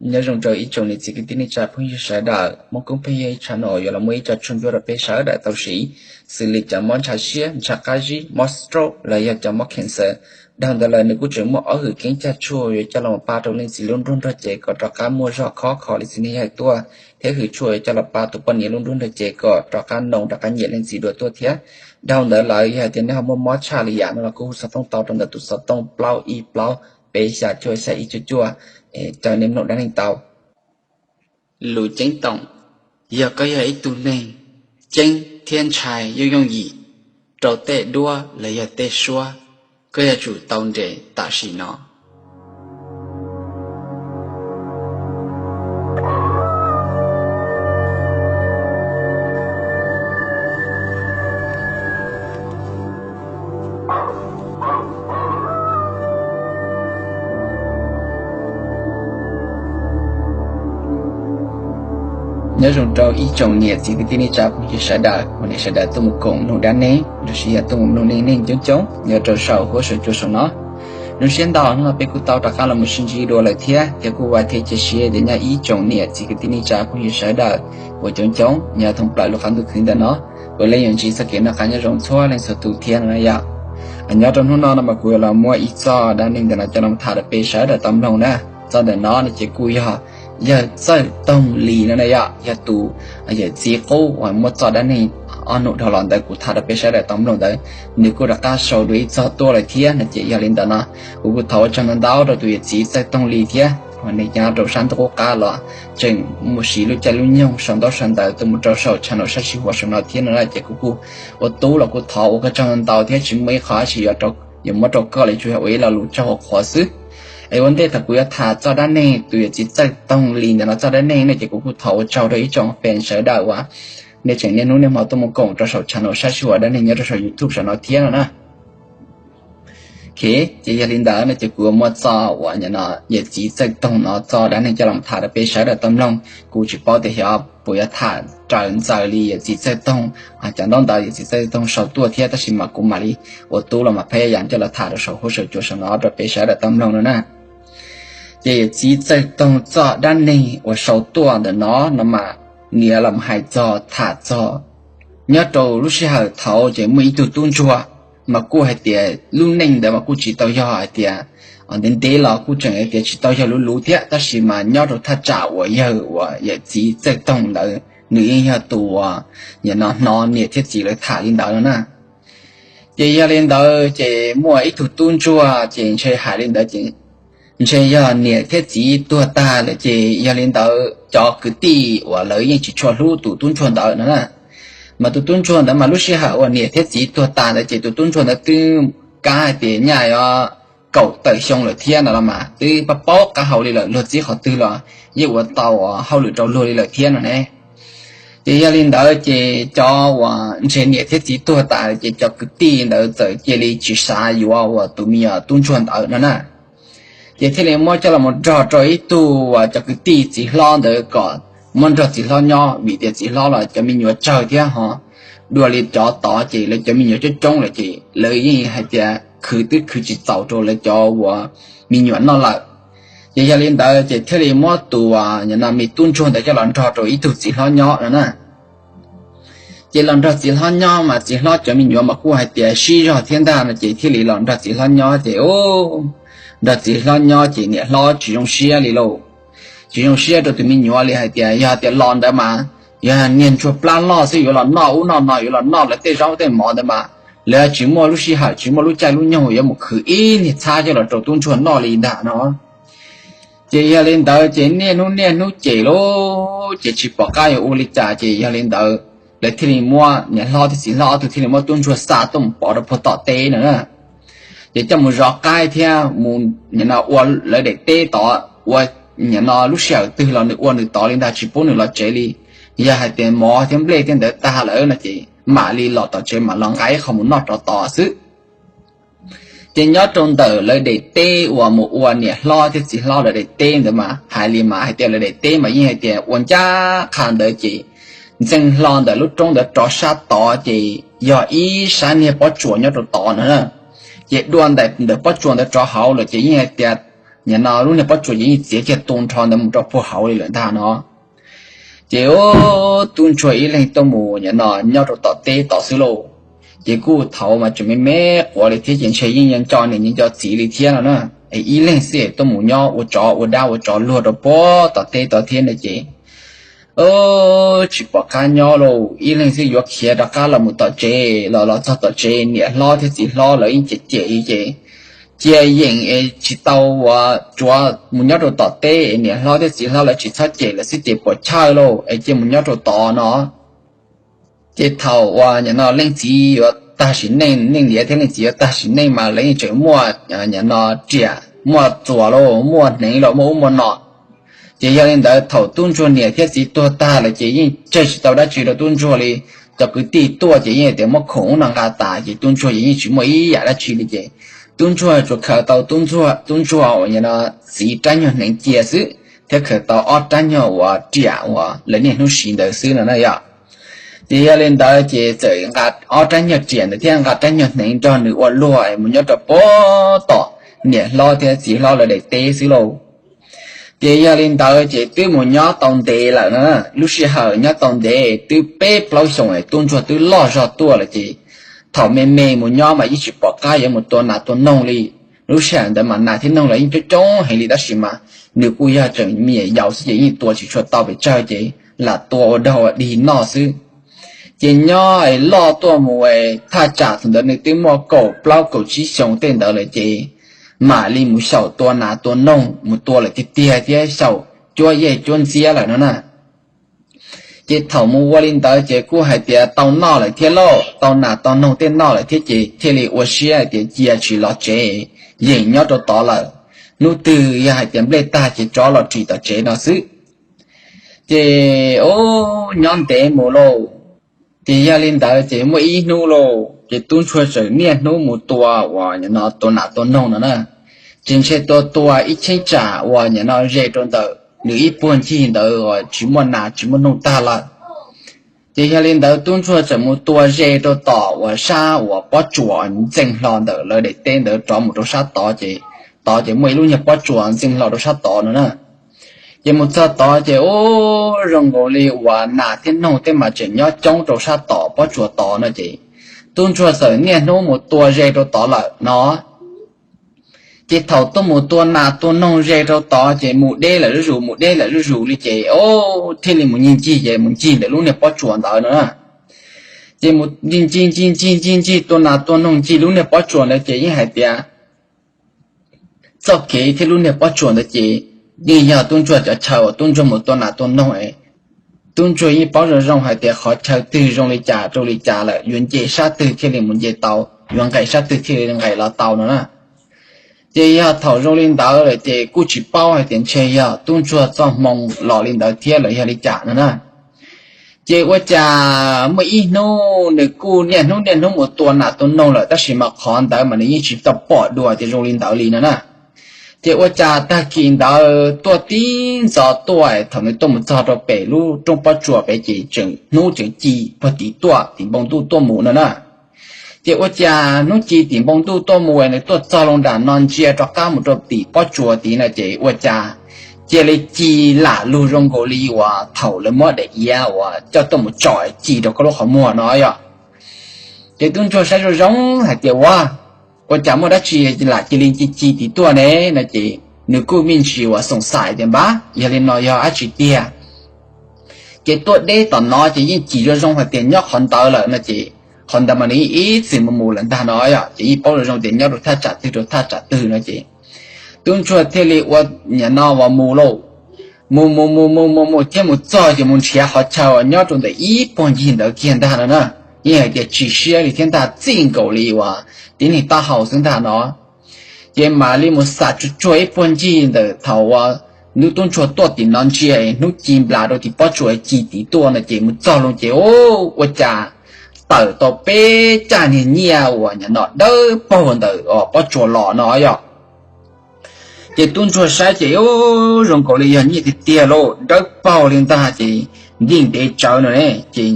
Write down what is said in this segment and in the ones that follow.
Nyob zoo rau ib tsoom niam txiv kwv tij neej tsa phooj ywg sawv daws. Muaj koob pheej yog ib tshav no yuav los muaj ib co tshuaj ntsuab rau peb sawv daws tau siv, xws li cov mob ntshav siab, ntshav qab zib, mob stroke los yog cov mob cancer. Dhau ntawd lawm nws kuj tseem muaj ob hwm keeb cag tshuaj yuav coj los pab rau leej txiv lub nruab nrog cev kom rov qab muaj zog khov kho li txiv neej yaig tuaj, thiab hwm tshuaj yuav coj los pab tus poj niam lub nruab nrog cev kom rov qab noo rov qab nyiam leej txiv dua tuaj thiab. Dhau ntawd lawm yog hais tias nej ho muaj mob tshaj li yam no los kuj hu xov tooj tau rau ntawm tus xov tooj plaub ib plaub peb xya cuaj xya ib cuaj cuaj, coj nej mloog dab neeg tau. Lus ceeb toom: yog koj yog ib tug neeg ceeb thiab ntshai yooj yooj yim rau tej duab los yog tej suab, koj yuav tsum tau nres tam sim no. Nyob zoo rau ib tsoom niam txiv kwv tij neej tsa phooj ywg sawv daws uas nej sawv daws tuaj mus koom mloog dab neeg los sis yog tuaj mus mloog neej neeg coob coob nyob rau saum huab saum cua saum no. Zoo siab ntau hnub no peb kuj tau rov qab los mus sib ntsib dua lawm thiab, thiab kuj vam thiab cia siab tias nyob ib tsoom niam txiv kwv tij neej tsa phooj ywg sawv daws uas coob coob nyob thoob plaws lub qab ntuj khwv ntawm no, puav leej yuav ntsib txoj kev noj qab nyob zoo txhua leej txhua tus thiab no yom. Nyob rau hnub no no mas kuv yuav los muab ib txoj dab neeg ntawm no coj los tham rau peb sawv daws tau mloog na. Txoj ntawm no no ces kuj yog yawg Txawj Toog Lis no na yom, yog tus yawm txiv qub uas muab txoj dab neeg ob hnub dhau los ntawd kuv tham rau peb sawv daws tau mloog ntawd, nws kuj rov qab sau dua ib txoj tuaj lawm thiab no ces yog li ntawd no kuv kuj thov ua tsaug ntau ntau rau tus yawm txiv Txawj Toog Lis thiab uas nws nyob rau sab ntuj qub qab los tseem mus siv lub caij lub nyoog sau ntaub sau ntawv tuaj mus rau saum channel sab sij huam saum no thiab no ces kuv kuj ua tub los kuj thov ua koj tsaug ntau ntau thiab tsis muaj ib qho dab tsi yuav muab rau koj li, tsuas yog ua ib lo lus tsaug qhuav xwb. Es ua ntej thaum kuv yuav tham txoj dab neeg tus yawm txiv Txawj Toog Lis ntawm no txoj dab neeg no ces kuv kuj thov ua tsaug rau ib tsoom fans sawv daws uas nej tseem niaj hnub niaj hmo tuaj mus koom rau saum channel sab sij huam dab neeg nyob rau saum YouTube saum no thiab no na. Ok, ces yog li ntawd no ces kuv yuav muab txoj uas yawm txiv Txawj Toog no txoj dab neeg coj los tham rau peb sawv daws tau mloog. Kuv tsis paub tias xyov puas yuav tham raws ntxaws li yawm txiv Txawj Toog cov ntaub ntawv yawm txiv Txawj Toog sau tuaj thiab, tab sis mas kuv mam li ua tub los mas peb yam coj los tham rau saum huab saum cua saum no rau peb sawv daws tau mloog no na. Ces yawm txiv Txawj Toog txoj dab neeg uas sau tuaj ntawm no no mas nws los hais txog tham txog nyob rau lub sij hawm thaud ces muaj ib tug tub ntsuag, mas kuj hais tias lub neej ntawd mas kuj tsis tau yog hais tias ntev ntev los kuj tseem hais tias tsis tau yog luv luv thiab, tab sis mas nyob rau thaj tsam uas yawg uas yawm txiv Txawj Toog ntawd nws yeej yog tus uas nim no hnov niam thiab txiv lawv tham li ntawd no na. Ces yog li ntawd ces muaj ib tug tub ntsuag ces ntshe hais li ntawd ces ntshe yog niam thiab txiv tuag tag lawm ces yog li ntawd cov kwv tij uas lawv yeej tsis tshua hlub tus tub ntsuag ntawd no na. Mas tus tub ntsuag ntawd mas lub sij hawm uas niam thiab txiv tuag tas ntawd ces tus tub ntsuag ntawd twb kab hais tias nyaj yuav kaum tawm xyoo lawm thiab no los mas twb pab paub qab hau li lawm, luag txib qhov twg los yeej ua tau hauj lwm rau luag li lawm thiab no ne. Ces yog li ntawd ces cov uas ntshe niam thiab txiv tuag tas ces cov kwv tij ntawd txawm cia li tsis xav yuav uas tus me nyuam tub ntsuag ntawd no na. Ces thiaj li muab coj los mus nrog rau ib tug uas cov kwv tij txiv hlob ntawd kom muab nrog txiv hlob nyob, vim tias txiv hlob los cov me nyuam tsawg thiab ho dua li cov tod ces lawv cov me nyuam coob coob lawm ces lawv yeej hais tias khwv twb khwv tsis txaus rau lawv cov uas me nyuam noj lawm. Ces yog li ntawd ces thiaj li muab tus uas no me tub ntsuag ntawd coj los nrog rau ib tug txiv hlob nyob no na. Ces los nrog txiv hlob nyob mas txiv hlob cov me nyuam mas kuj hais tias sib zog thiab ntag no ces thiaj li los nrog txiv hlob nyob ces nrog txiv hlob nyob ces niam hlob tsis zoo siab li lauj. Tsis zoo siab rau tus me nyuam li hais tias yog tias los ntawd mas yog niag ntsuag plab loj xwb yuav los noj ub noj no, yuav los noj lawv tej zaub tej mov ntawd mas lawv tsis muaj lub sij hawm tsis muaj lub caij lub nyoog yuav mus khwv ib niag txhab coj los rau tub ntsuag noj li ntag no. Ces yog li ntawd ces niaj hnub niaj hnub ces lauj ces tsis pom qab yuav ua li cas ces yog li ntawd lawv thiaj li muab niam hlob thiab txiv hlob ob tug thiaj li muab tub ntsuag xa tuaj mus pov rau puag tom teb no na. Ces coj mus zov qaib thiab mus nim no ua lawv daim teb tod ua nim no lub sij hawm twg los nws ua nws tod li ntag tsis pub nws los tsev li. Yog hais tias mov thiab nplej thiab ntawd tag lawm no ces mam li los tom tsev mam los nqa ib qho mus noj rov tod xwb. Ces nyob rau ntawm lawv daim teb uas mus ua niam hlob thiab txiv hlob lawv daim teb ntawd mas hais li mas hais tias lawv daim teb mas yeej hais tias ua ncaj qha ntawd ces ntxeev hlo ntawm lub roob ntawd rov sab tod ces yog ib sab niag pob tsuas nyob rau tod no na. Ces dua ntawm pob tsuas ntawd rov hauv lawm ces yeej hais tias nim no lub niag pob tsuas ces yeej txiav kiag tu nrho ntawd mus rau puag hauv li lawm ntag no. Ces ub, tub ntsuag ib leeg tuaj mus nim no nyob rau tom teb tod xwb lauj. Ces kuj thaum mas tseem me me quav li thiab ces ntshe yeej nco niam nco txiv li thiab no na. Es ib leeg xwb tuaj mus nyob ua tsov ua dab ua tsov luag rau puag tom teb tod thiab no ces tsis pom qab nyob lauj, ib leeg xwb yuav khiav rov qab los mus tom tsev los los txog tom tsev niam hlob thiab txiv hlob lawv yeej cem cem li ces cia yeem es tsis tau ua tsuav mus nyob rau tom teb es niam hlob thiab txiv hlob lawv tsis txhob cem lawm xwb ces puas chawj lauj es cia mus nyob rau tod no. Ces thaum uas nim no leej txiv yuav tag sim neej, leej niam thiab leej txiv yuav tag sim neej mas lawv yeej tseem muaj nim no riam muaj txuas lauj, muaj hneev los muaj ub muaj no. Ces yog li ntawd thaum tub ntsuag niam thiab txiv tuag tag lawm ces yeej tseg tsis tau dab tsi rau tub ntsuag li. Cov kwv tij tuaj ces yeej tias muab khoom ub no nqa tas ces tub ntsuag ces yeej tsis muaj ib yam dab tsi li ces tub ntsuag tsuas khaws tau tub ntsuag nim no txiv rab nyuag hneev cia xwb thiab khaws tau ob rab nyuag uas riam uas lawv niaj hnub siv ntawd xwb no na yom. Ces yog li ntawd ces txawm nqa ob rab nyuag riam ntawd thiab nqa rab nyuag hneev nrog nws ua luag mus nyob rau puag tom niam hlob thiab txiv hlob lawv daim teb xwb lauj. Ces yog li ntawd ces twb mus nyob tau ntev lawm na, lub sij hawm nyob tau ntev twb peb plaub xyoos tub ntsuag twb loj zog tuaj lawm ces thaum me me mus nyob mas yeej tsis pom qab yuav mus tua nas tua noog li. Lub sij hawm ntawd mas nas thiab noog los yeej coob coob heev li tab sis mas nws kuj yog tseem me nyuam yaus xwb ces yeej tua tsis tshua tau pes tsawg ces lam tua ua dog ua dig noj xwb. Ces nyob es loj tuaj mus es thaj tsam thaum ntawd nws twb muaj kaum plaub kaum tsib xyoos tej ntawd lawm ces mam li mus xyaum tua nas tua noog mus tua lawm tiag tiag thiab xyaum cuab yej cuab ntxiab lawm no na. Ces thaum mus ua li ntawd ces kuj hais tias tau noj lawm thiab lauj, tau nas tau noog tej noj lawm thiab ces thiaj li ua siab hais tias cia tsis los tsev, yeem nyob rau tod lawm, hnub twg yog hais tias nplej tag ces rov los ris tom tsev no xwb. Ces ub, nyob ntev mus lauj. Ces yog li ntawd ces muaj ib hnub lauj ces tub ntsuag txawm niaj hnub mus tua uas nim no tua nas tua noog no na. Ces ntshe tua tua ib cheeb tsam uas nim no ze rau ntawm nws ib puag ncig ntawd uas tsis muaj nas tsis muaj noog tag lawm. Ces yog li ntawd tub ntsuag txawm mus tua ze rau tom uas sab uas pob tsuas ntxeev hlo ntawm lawv daim teb ntawd rov mus rau sab tod ces tod ces muaj ib lub nyuag pob tsuas ntxeev hlo rau sab tod no na. Ces mus txog tod ces ub, zoo nkaus li uas nas thiab noog tej mas tseem nyob coob rau sab tom pob tsuas tod no ces tub ntsuag txawm niaj hnub mus tua ze rau tod lawm no. Ces thaum tuaj mus tua nas tua noog ze rau tod ces mus deb lawm zuj zus, mus deb lawm zuj zus li ces ub, thiaj li mus ncig ncig ces mus ncig ntawm lub niag pob tsuas ntawd no na. Ces mus ncig ncig ncig ncig ncig tua nas tua noog ncig lub niag pob tsuas ntawd ces yeej hais tias txoj kev thiab lub niag pob tsuas ntawd ces yeej yog tub ntsuag cov chaw uas tub ntsuag mus tua nas tua noog es tub ntsuag yeej paub zoo zoo hais tias qhov chaw twg zoo li cas rau li cas lawm, yuav nce sab twg thiaj li mus nce tau, yuav nqes sab twg thiaj li nqes los tau no na. Ces yog thaum zoo li ntawd lawm ces kuj tsis paub hais tias ntshe yog tub ntsuag txoj hmoo los li ntawd thiab los yog li cas no na. Ces ua cas muaj ib hnub nws kuj niaj hnub niaj hnub mus tua nas tua noog lawm tab sis mas qhov ntawd mas nws yeej tsis tau pom dua tias zoo li ntawd li no na. Ces ua cas tag kis ntawd tuaj tib ntxov tuaj thaum nws tuaj mus txog rau pem lub roob pob tsuas pem ces tseem hnub tseem ci puag tim tuaj tim npoo ntuj tuaj mus no na. Ces ua cas hnub ci tim npoo ntuj tuaj mus nws tuaj txog loo nram no ntsia rov qab mus rau tim pob tsuas tid no ces ua cas cia li ci lam lug zoo nkaus li uas thaum lawv muab daim iav uas coj tuaj mus tsom ci rau koj lub qhov muag no yom. Ces tub ntsuag saib zoo zoo hais tias ua, ua cas muaj dab tsi lam cia li ci ci tim tuaj ne no ces nws kuj me ntsis uas xoom xaim tias npab yog li no yog dab tsi tiag. Ces tuaj deb tom no ces yeej cim zoo zoo hais tias nyob qhov ntawd lawm no ces qhov ntawd mas nws yeej ib txwm mus mus lawm ntag no yom, ces yeej paub zoo zoo tias nyob rau thaj tsam twg rau thaj tsam twg no ces tub ntsuag thiaj li ua nim no uas mus lauj. Mus mus mus mus mus mus thiab mus txog ces mus nrhiav qhov chaw uas nyob rau ntawm ib puag ncig ntawd kiag ntag no na. Yeej hais tias tsis siab li thiab ntag, txij nkaus li uas tib neeg taub hau xwb ntag no. Ces mam li mus xam tsuag tsuag ib puag ncig ntawm thaum uas hnub tub ntsuag tuaj tim no ntsia hnub ci nplas rau tim pob tsuas ci tid tuaj no ces mus txog loo ces ua cas tawm tau peb caj niag nyiaj uas nim no dawb paug ntawm pob tsuas los no yom. Ces tub ntsuag saib ces zoo nkaus li yog nyiaj tiag tiag lauj, dawb paug li ntag ces ntim ntev tsawv no ne. Ces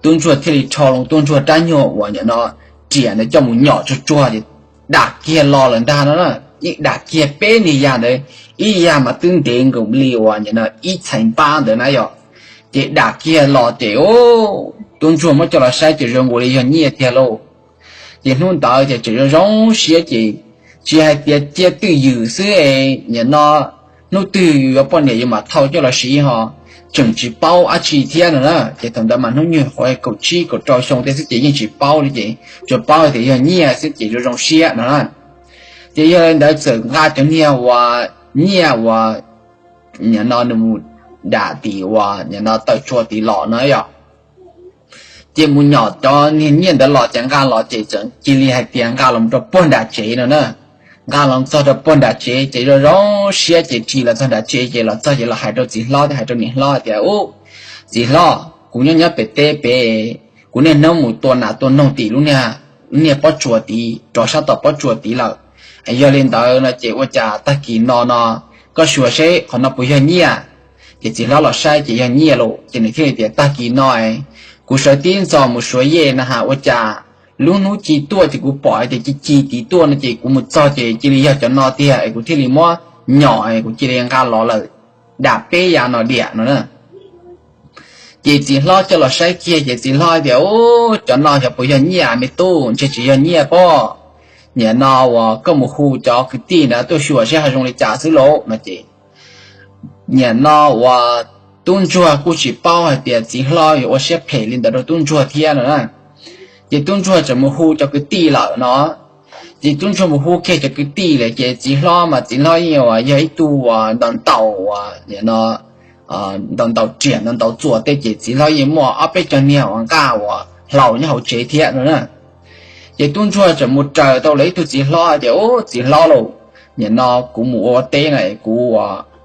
tub ntsuag thiaj li rho loo tub ntsuag rab nyuag uas nim no riam ntawd coj mus nyom tsuag tsuag ces dam kiag los lawm ntag no na. yeej dam kiag peb niag yas ntawd, ib yas mas twb ntev nkaus li uas nim no ib txhais npab ntawd na yom. Ces dam kiag los ces, o, tub ntsuag muab coj los saib ces zoo nkaus li yog nyiaj tiag lauj. Ces hnub ntawd ces tseem zoo zoo siab ces tsis hais tias cia twj ywm xwb es nim no hnub twg yus yuav poj niam yus mam thau coj los siv ho, tseem tsis paub dab tsi thiab no na. Ces thaum ntawd mas hnub nyoog qhuav kaum tsib kaum rau xyoo tej xwb ces yeej tsis paub li ces tsuas paub tias yog nyiaj xwb ces zoo zoo siab no na. Ces yog li ntawd txawm nqa cov niag uas nyiaj uas nim no nws mus dam tim uas nim no taw tsua tim los no yom. Ces mus nyom cov niag nyiaj ntawd los ces nqa los ces txawm cia li hais tias nqa los rau puag nram tsev no na. Nqa los txog rau puag nram tsev ces zoo zoo siab ces ris los txog nram tsev ces los txog ces los hais rau txiv hlob thiab hais rau niam hlob tias, u, txiv hlob, kuv nyob nyob pem teb pem, kuv niaj hnub mus tua nas tua noog tim lub niag, lub niag pob tsuas tid rov sab tom pob tsuas tid lawm. Yog li ntawd no ces ua cas tag kis no no koj xyuas seb qhov no puas yog nyiaj? Ces txiv hlob los saib ces yog nyiaj lauj ces nws thiaj li tias, tag kis no kuv sawv tib ntxov mus suav yej na has ua cas lub hnub ci tuaj ces kuv pom hais tias ci ci tid tuaj no ces kuv mus txog ces cia li yog cov no tiag es kuv thiaj li muab nyom es kuv cia li nqa los lawm dam peb yas no diam no na. Ces txiv hlob coj los saib kiag ces txiv hlob tias, u, cov no xyov puas yog nyiaj me tub, ntshe tsis yog nyiaj pob. Nim no uas koj mus hu cov kwv tij ntawd tuaj xyuas seb ho zoo li cas xwb lauj no ces nim no uas tub ntsuag kuj tsis paub hais tias txiv hlob yuav ua siab phem li ntawd rau tub ntsuag thiab no na. Ces tub ntsuag txawm mus hu cov kwv tij lawm no. Ces tub ntsuag mus hu kiag cov kwv tij lawm ces txiv hlob mas txiv hlob yeej uas yog ib tug uas ntaus ntaus uas nim no ntaus ntaus riam ntaus ntaus txuas tej ces txiv hlob yeej muaj ob peb cov niag uas nqaj uas hlau nyob hauv tsev thiab no na. Ces tub ntsuag txawm mus raws tau lawv ib tug txiv hlob tias, u, txiv hlob lauj, nim no kuv mus ua teb no es kuv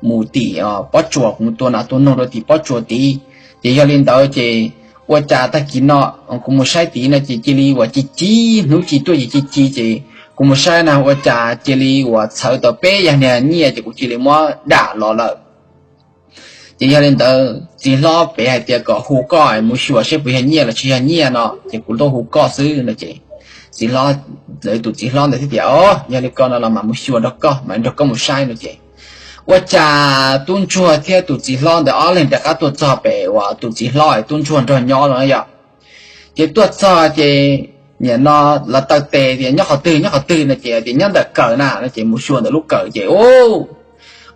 mus tim pob tsuas, kuv mus tua nas tua noog rau tim pob tsuas tid. Ces yog li ntawd ces ua cas tag kis no kuv mus saib tid no ces cia li uas ci ci, hnub ci tuaj ces ci ci ces kuv mus saib na ua cas cia li uas txhawv tau peb yas niag nyiaj ces kuv cia li muab dam los lawm. Ces yog li ntawd txiv hlob pem hais tias kom hu koj mus xyuas seb puas yog nyiaj los tsis yog nyiaj no ces kuv tuaj hu koj xwb no ces txiv hlob, lawv tus txiv hlob ntawd thiaj tias, o, yog li ko no los mam mus xyuas nrog koj, mam nrog koj mus saib no ces ua cas tub ntsuag thiab tus txiv hlob ntawd ob leeg rov qab tuaj txog pem uas tus txiv hlob tub ntsuag nrog nyob no yom. Ces tuaj txog ces nim no los taw tes tias nyob qhov twg nyob qhov twg no ces tias nyob ntawm kawm na no ces mus xyuas ntawm lub kawm ces, u,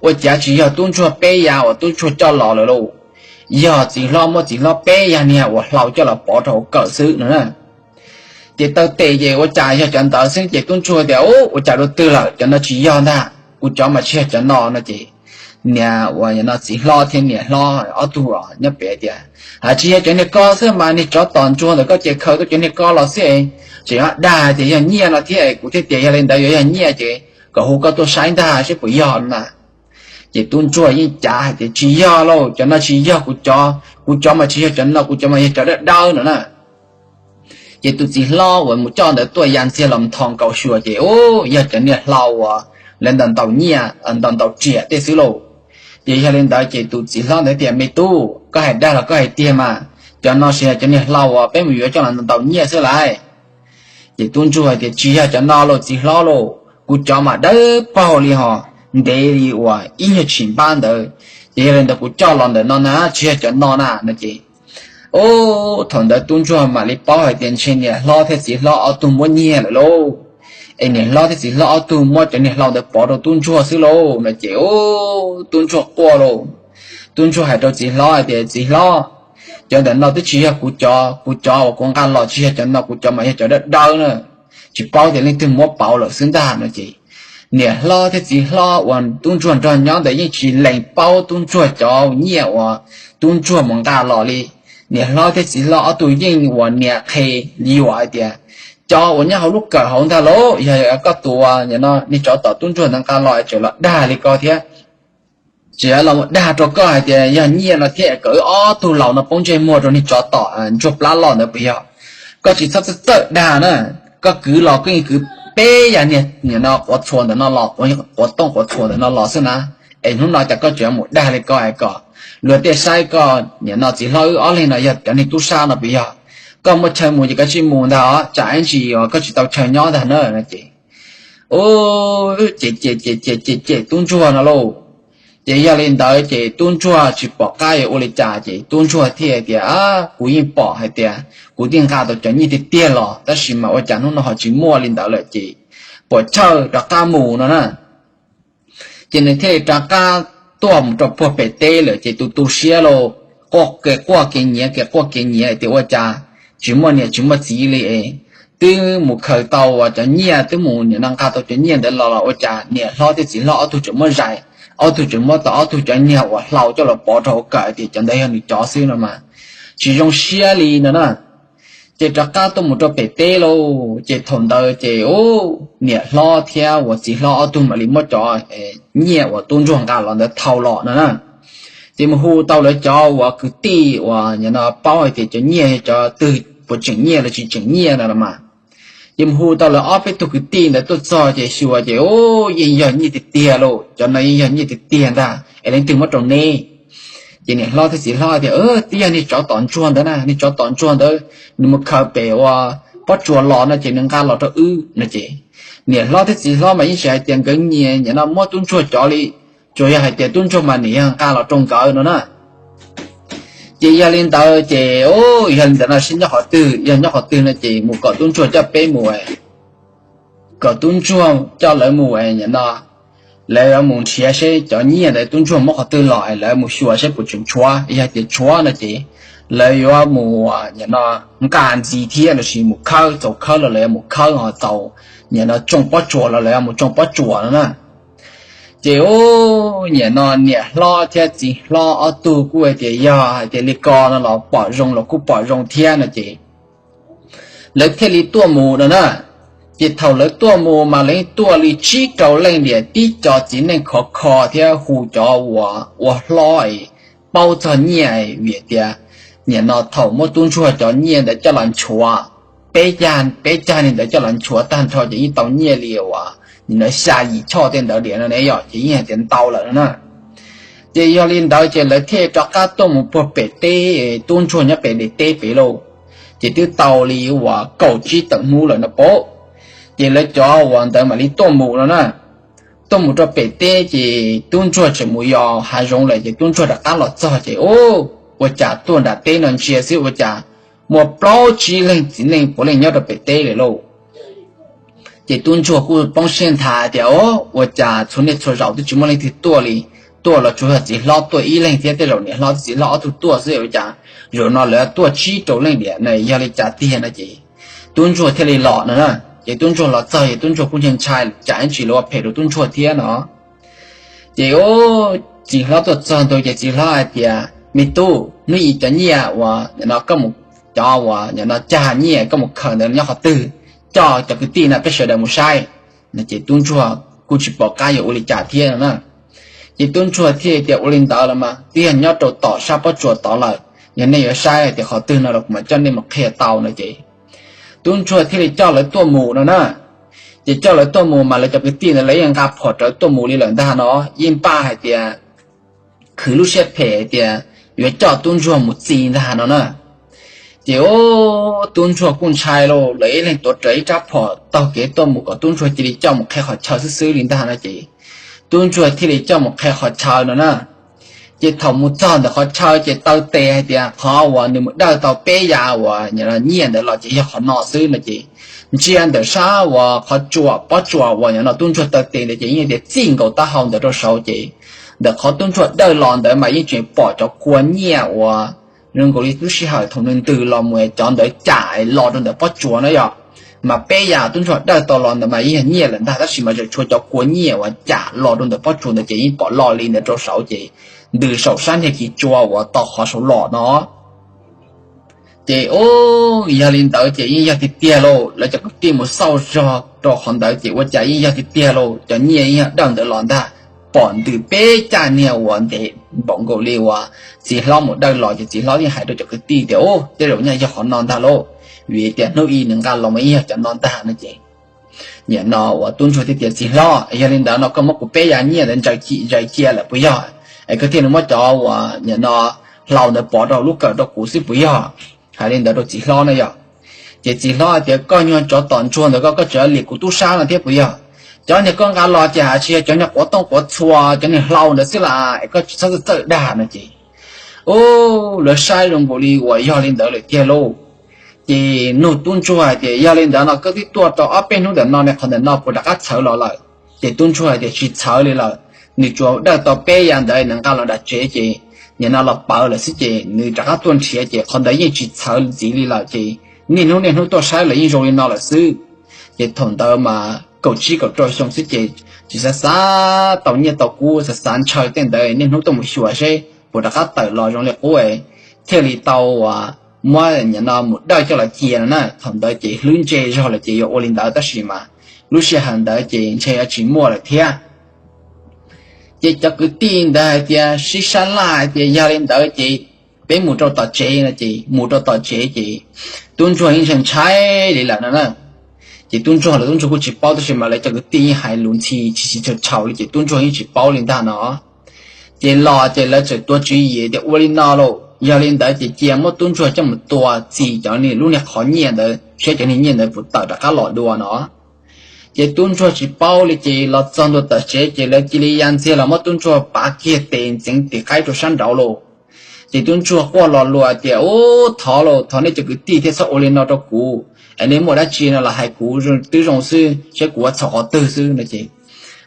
ua cas tsis yog tub ntsuag peb yas uas tub ntsuag coj los lawm lauj, yog txiv hlob muab txiv hlob peb yas niag uas hlau coj los pov rau hauv kawm xwb no na. Ces taw tes ces ua cas yog cov ntawd xwb ces tub ntsuag tias, u, ua cas dua twg lawm, cov no tsis yog ntag, kuv cov mas tsis yog cov no no ces niam uas no txiv hlob thiab niam hlob ob tug nyob pem tias, ha, tsis yog cov niag ko xwb mas niag tsov tom ntsuag ntawm koj ces khaws tuaj cov niag ko los xwb es tseem dag tias yog nyiaj no thiab, kuv thiaj tias yog li ntawd yuav yog nyiaj ces kom hu koj tuaj saib ntag seb puas yog na. Ces tub ntsuag yeej cav hais tias tsis yog lauj, cov no tsis yog kuv cov, kuv cov mas tsis yog cov no, kuv cov mas yog cov dawb dawb no na. Ces tus txiv hlob uas mus coj ntawd tuaj ya ntxiag los nthos nkaus xyuas ces, u, yog cov niag hlau uas lawv ntaus ntaus nyiaj, ntaus ntaus riam tej xwb lauj. Ces yog li ntawd ces tus txiv hlob ntawd tias, me tub, koj hais dag los koj hais tiag mas, cov no ces yog cov niag hlau uas peb mus yuav coj los ntaus nyiaj xwb lauj. Ces tub ntsuag hais tias tsis yog cov no lauj txiv hlob lauj, kuv cov mas dawb paug li ho, ntev li uas ib nyuag tshim npab ntawd. Ces yog li ntawd kuv coj los ntawm no na, tsis yog cov no na no ces, u, thaum ntawd tub ntsuag mam li paub hais tias ntshe niam hlob thiab txiv hlob ob tug muab nyiag lawm lauj. Es niam hlob thiab txiv hlob ob tug muab cov niag hlau ntawd pov rau tub ntsuag xwb lauj no ces, u, tub ntsuag quaj lauj. Tub ntsuag hais rau txiv hlob hais tias txiv hlob, cov ntawm no twb tsis yog kuv cov, kuv cov uas kuv nqa los tsis yog cov no, kuv cov mas yog cov dawb dawb na, tsis paub tias leej twg muab pauv lawm xwb ntag no ces niam hlob thiab txiv hlob uas tub ntsuag nrog nyob ntawd yeej tsis lees paub tub ntsuag cov nyiaj uas tub ntsuag mus nqa los li. Niam hlob thiab txiv hlob ob tug yeej uas nias qhe yuam hais tias, cov uas nyob hauv lub kawm hauv ntag lauj, yog koj tus uas niag tsov tom tub ntsuag ntawd nqa los tseem los dag li ko thiab. Tseem los dag rau koj hais tias yog nyiaj no thiab kom wb ob tug laus no poob ntsej muag rau niag tsov tom ntsuag plab loj ntawd puas yog? Koj tsis txhob txawj txawj dag na, koj kwv los koj yeej kwv peb yas niag no quav txhuas ntawm no los, quav tooj quav txhuas ntawm no los xwb na. Es hnub no cas koj tseem mus dag li ko es kom luag tej saib koj niam no txiv hlob wb ob leeg no yog cov niag tub sab no puas yog? Koj muaj chaw mus ces koj tsij mus ntag os, tsam ib ntsis koj tsis tau chaw nyob ntag na no ces Ces, ces, ces, ces, ces tub ntsuag no lauj. Ces yog li ntawd ces tub ntsuag tsis pom qab yuav ua li cas ces tub ntsuag thiaj tias, Kuv yeej pom hais tias kuv twb nqa tau cov nyiaj tiag tiag los, tab sis mas ua cas hnub no ho tsis muaj li ntawd lawm ces puas chawj rov qab mus no na. Ces nws thiaj li rov qab tuaj mus rau puag pem teb lawm ces tu tu siab lauj, quaj kev quaj kev nyiav kev quaj kev nyiav tias ua cas tsis muaj niam tsis muaj txiv li es twb mus khaws tau cov nyiaj, twb mus nim no nqa tau cov nyiaj ntawd los los ua cas niam hlob thiab txiv hlob ob tug tseem muab zais, ob tug tseem muab tau ob tug cov niag uas hlau coj los pov rau hauv kawm tias cov ntawd yog nws cov xwb no mas tsis zoo siab li no na. Ces rov qab tuaj mus rau pem teb lauj, ces thaum ntawd ces niam hlob thiab uas txiv hlob ob tug mam li muab cov nyiaj uas tub ntsuag nqa los ntawd thau los no na. Ces mus hu tau lawv cov uas kwv tij uas nim no paub hais tias cov nyiaj yog cov twg, puas tseem nyiaj los tsis tseem nyiaj no los mas. Ces mus hu tau lawv ob peb tug kwv tij ntawd tuaj txog ces xyuas ces yeej yog nyiaj tiag tiag lauj, cov no yeej yog nyiaj tiag tiag ntag es leej twg muab rau neb? Ces niam hlob thiab txiv hlob tias, Twb yog niag tsov tom ntsuag ntawd na, niag tsov tom ntsuag ntawd nws mus khaws pem uas pob tsuas los no ces nws nqa los rau wb no ces niam hlob thiab txiv hlob mas yeej tsis hais tias nkawd nyiam nim no muab tub ntsuag cov li, tsuas yog hais tias tub ntsuag mas nws yog nqa los rau nkawd no na. Ces yog li ntawd ces, yog li ntawd no seb nyob qhov twg, yog nyob qhov twg no ces mus kom tub ntsuag coj peb mus, kom tub ntsuag coj lawv mus nim no, lawv yuav mus nrhiav seb cov nyiaj ntawd tub ntsuag muab qhov twg los es lawv mus xyuas seb puas tseem tshuav, yog tias tshuav no ces lawv yuav mus nim no nqa ntxiv thiab lossis mus khawb, txaus khawb los lawv yuav mus khawb, ho txaus nim no tsoo pob tsuas los lawv yuav mus tsoo pob tsuas no na. Ces nim no niam hlob thiab txiv hlob ob tug kuj hais tias yog hais tias li ko no los pom zoo los kuj pom zoo thiab no ces lawv thiaj li tuaj mus no na. Ces thaum lawv tuaj mus mas lawv tuaj li tsib rau leej tias tib co txiv neej khov kho thiab hu cov uas ua hlob paub txog nyiaj vim tias nim no thaum muab tub ntsuag cov nyiaj ntawd coj los nchuav, peb cag, peb cag li ntawd coj los nchuav tag nrho ces yeej tau nyiaj li uas nim no xya yim choj tej ntawd diam no ne yom, ces yeej hais tias ntau lawm no na. Ces yog li ntawd ces lawv thiaj rov qab tuaj mus puag pem teb, tub ntsuag nyob pem daim teb pem lauj. Ces twb tau li uas kaum tsib tawm hnub lawm no pab, ces lawv cov uas ntawd mam li tuaj mus no na. Tuaj mus rau pem teb ces tub ntsuag tseem mus yos hav zoov lawm ces tub ntsuag rov qab los txog ces ua cas tuaj nram teb no ntsia xwb ua cas muaj plaub tsib leeg txiv neej puav leej nyob rau pem teb lawm lauj. Ces tub ntsuag kuj poob siab nthav tias, Ua cas txhua niaj txhua zaus twb tsis muaj leej twg tuaj li, tuaj los tsuas yog txiv hlob tuaj ib leeg thiab tej zaum niam hlob thiab txiv hlob ob tug tuaj xwb ua cas zaum no lawv tuaj tsib rau leej diam na, yog li cas tiag no ces tub ntsuag thiaj li los no na. Ces tub ntsuag los txog ces tub ntsuag kuj ntshai ntshai tsam ib ntsis lawv ua phem rau tub ntsuag thiab no. Ces txiv hlob tuaj txog ntua ces txiv hlob hais tias, Me tub, hnub i cov nyiaj uas nim no koj mus, cov uas nim no cag nyiaj koj mus khaws ntawd nyob qhov twg? Coj cov kwv tij no peb sawv daws mus saib. No ces tub ntsuag kuj tsis pom qab yuav ua li cas thiab no na. Ces tub ntsuag thiaj tias, Ua li ntawd los mas twb yog nyob rau tom sab pob tsuas tod lawm, yog nej yuav saib tias qhov twg no los kuv mam coj nej mus qhia tau no ces tub ntsuag thiaj li coj lawv tuaj mus no na. Ces coj lawv tuaj mus mas lawv cov kwv tij ntawd lawv yeej nqa phom rawv tuaj mus li lawm ntag no, yeej npaj hais tias khwv lub siab phem hais tias yuav coj tub ntsuag mus txi ntag no na. Ces tub ntsuag kuj ntshai lauj, lawv ib leeg tuav rawv ib rab phom taug kev tuaj mus kom tub ntsuag cia li coj mus qhia qhov chaw xwb xwb li ntag no ces tub ntsuag thiaj li coj mus qhia qhov chaw no na. Ces thaum mus txog ntawm qhov chaw ces taw tes hais tias qhov uas nws mus dawj tau peb yav uas nyiaj ntawd los ces yog qhov no xwb no ces ntsia ntawm sab uas qhov tsua pob tsuas uas nyob no tub ntsuag taw tes ntawd ces yeej tias txij nkaus taub hau ntawd rau saud ces ntawm qhov tub ntsuag dawj los ntawd mas yeej tseem pom cov kua nyiaj uas zoo nkaus li lub sij hawm thaum nws ntws los mus cov ntawd cam los rau ntawm pob tsuas na yom. Mas peb yav tub ntsuag dawj tau los ntawd mas yeej yog nyiaj lawm ntag tab sis mas tseem tshuav cov kua nyiaj uas cam los rau ntawm pob tsuas ntawd ces yeej pom loj li ntawd rau saud ces ntws saum sab niag kis tsua uas tau qhov saud los no. Ces yog li ntawd ces yeej yog tiag tiag lauj, lawv cov kwv tij mus xauj zog rau qhov ntawd ces ua cas yeej yog tiag tiag lauj, cov nyiaj yeej yog dawj ntawd los ntag. Pom ntws peb caj niag uas ntev npaum nkaus li uas txiv hlob mus dawj los ces txiv hlob yeej hais rau cov kwv tij tias, Ub, tej zaum nyaj yog qhov no ntag lauj, vim tias hnub i nws nqa los mas yeej yog cov no ntag no ces nim no uas tub ntsuag thiaj tias, Txiv hlob, yog li ntawd no koj muab kuv peb yav nyiaj ntawd ntsaws cia lawm puas yog? Es koj thiaj li muab cov uas nim no hlau ntawd pov rau lub kawm rau kuv xwb puas yog? Hais li ntawd rau txiv hlob na yom. Ces txiv hlob hais tias, Koj nyuag tsov tom ntsuag ntawd koj, koj tseem liam kuv tub sab no thiab puas yog? Cov niag koj nqa los ces ha tsis yog cov niag quav tooj quav txhua, cov niag hlau ntawd xwb las, es koj tsis txhob txawj dag no ces, u, lawv saib zoo nkaus li uas yog li ntawd lawm tiag lauj. Ces nug tub ntsuag hais tias, yog li ntawd no koj twb tuaj tau ob peb hnub ntawm no ne, qhov ntawm no puas rov qab txhawv los lawm? Ces tub ntsuag hais tias tsis txhawv li lawm, nws tsuas dawj tau peb yav ntawd nws nqa los nram tsev ces nim no los pawv lawm xwb ces nws rov qab tuaj nrhiav ces qhov ntawd yeej tsis txhawv ntxiv li lawm ces niaj hnub niaj hnub tuaj saib los yeej zoo li no lawm xwb. Ces thaum ntawd mas kaum tsib kaum rau xyoo xwb ces tsis xav xav tau nyiaj tau kub, xav xav ntshaw tej ntawd niaj hnub tuaj mus xyuas seb puas rov qab tawm los zoo li qub, thiaj li tau muab nim no mus dawj coj los cia no na. Thaum ntawd ces hlwb ntse zog lawm ces yuav ua li ntawd tab sis mas lub sij hawm ntawd ces ntshe yuav tsis muaj lawm thiab. Ces cov kwv tij ntawd hais tias sib sab laj hais tias yog li ntawd ces peb mus rau tom tsev no ces mus rau tom tsev ces tub ntsuag yeej ntshai ntshai li lawm no na. Ces tub ntsuag los tub ntsuag kuj tsis paub tab sis mas lawv cov kwv tij yeej hais lus ntxhi tsis tsis tshau tshau li ces tub ntsuag yeej tsis paub li ntag no. Ces los ces lawv txawm tuav tswv yim tias ua li no lauj, yog li ntawd ces cia muab tub ntsuag coj mus tua txi cov niag lub niag qhov nyiaj ntawd saib cov niag nyiaj ntawd puas tawm rov qab los dua no. Ces tub ntsuag tsis paub li ces los txog ntua tom tsev ces lawv cia li ya ntxiag los muab tub ntsuag pav kiag tes ntxeev tis qaib rau sab nraud lauj. Ces tub ntsuag quaj lo lus tias, u, thov lauj, thov nej cov kwv tij thiaj txhob ua li no rau kuv, es nej muaj dab tsi no los hais kuv twb zoo xwb, saib kuv ua txhaum qhov twg xwb no ces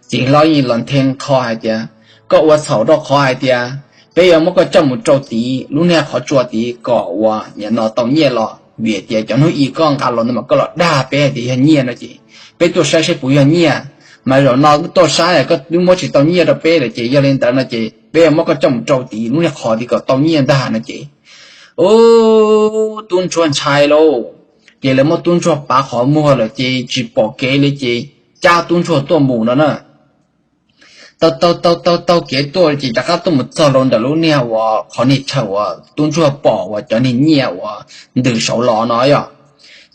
txiv hlob yeej los nthe qho hais tias, koj ua txhaum rau qhov hais tias peb yuav muab koj coj mus rau tid lub niag qhov tsua tid kom uas nim no tau nyiaj los vim tias cov hnub i koj nqa los ntawd mas koj los dag peb hais tias yog nyiaj no ces peb tuaj saib saib puas yog nyiaj, mas zaum no tuaj saib koj twb muab tsis tau nyiaj rau peb lawm ces yog li ntawd no ces peb yuav muab koj coj mus rau tid lub niag qhov tid kom tau nyiaj ntag no ces, u, tub ntsuag ntshai lauj. Ces lawv muab tub ntsuag pav qhov muag lawm ces tsis pom kev li ces cab tub ntsuag tuaj mus no na. Taug taug taug taug taug kev tuaj ces rov qab tuaj mus txog rau ntawm lub niag uas qhov niag chaw uas tub ntsuag pom uas cov niag nyiaj uas ntws saud los no yog.